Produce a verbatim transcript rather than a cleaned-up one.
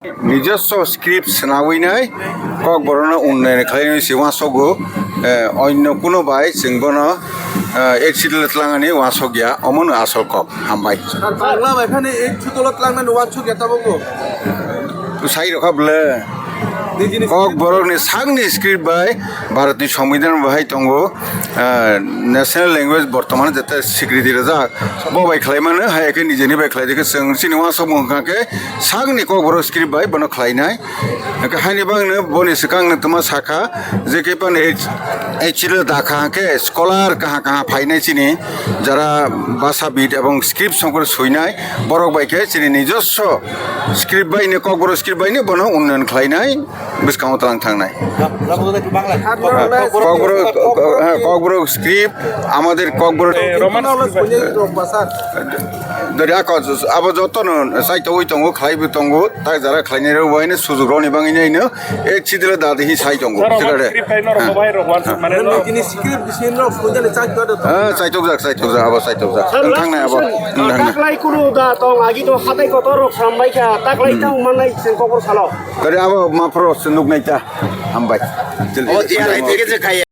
Nijoswo script swnawinai Kokborokno unnayan khlainai se uansukgo, eh, onno kuno bai chwng bono, eh, ek chidil twlangani uansuk ya, omono asol kok. Hambai. Sir, Bangla bai phani ek chidilo twlangnani uansuk ya tabukbo. Sai rokha bwle. Nijini Kokborokni sakni script bai Bharatni Songbidan bahai tongo, eh, national language bortomano jeta swikriti rijak, bo bai khlaimano, hai khe nijeni bai khlai de khe chwng chini uansukmung wngkha khe sakni Kokborok script bai bono khlainai. Hwnkhe haini bagwino boni swkangno twma sakha, je khe phano ei, ei chidilo dakha hwnkhe scholar kaha kaha phainai chini jara bhashabid ebong script songkor swinai borok bai khe chini nijoswo script bai ni Kokborok script bai ni bono unnayan khlainai bwskango twlang thangnai. Kokborok, eh, Kokborok script, amader Kokborok. Dori ako abo jotono saitogwi tongo, khlaibo tongo, tak jara khlainai rok bai no sujuk roni bangwi nai no, ek chidilo dadi hi sai tongo. Sir, Roman script hai no, Roman bai, Roman script mane no. Nini script bisingo kujani chak jado. Ah, saitokjak, saitokjak, abo saitokjak. Sir, last question. Thangnai abo. Taklai kunu da tong agi to hatai kotor rok sambai kha, taklai tang manai sen kokor salo. Kare abo maphro se nuk nai ta. Hambai. O tiya rai tege je khai.